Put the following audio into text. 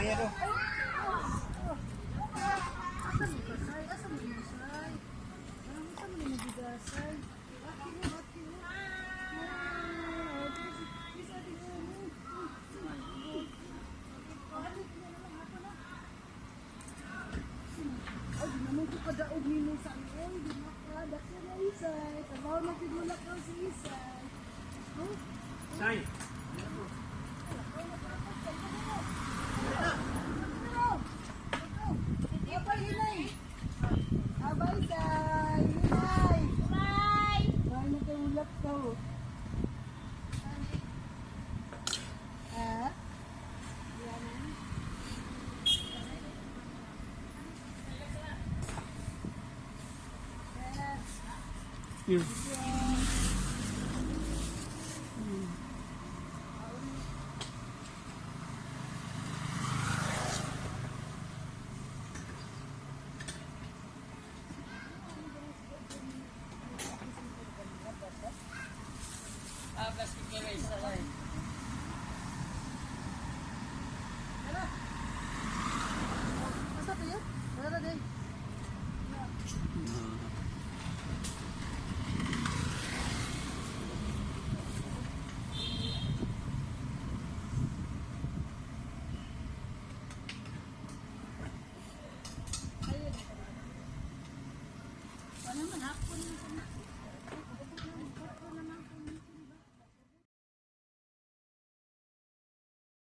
Kaya do. Asa mo kasay? Asa mo inusay? Asa mo namagigasay? Aki mo, aki mo. Ah, this ati mo. Ay, di naman ko kadaog nimo sa iyo. Di na ka, dako na isay. Trabaho na gid mo lakaw si isay. Huh? Say. Abay, hinay. Abay, say. Hinay. Bye! Bye na kayo ulap ko. Ha? Here. Ah, plastic kaya isa lang. Basta tayo? Wala na din.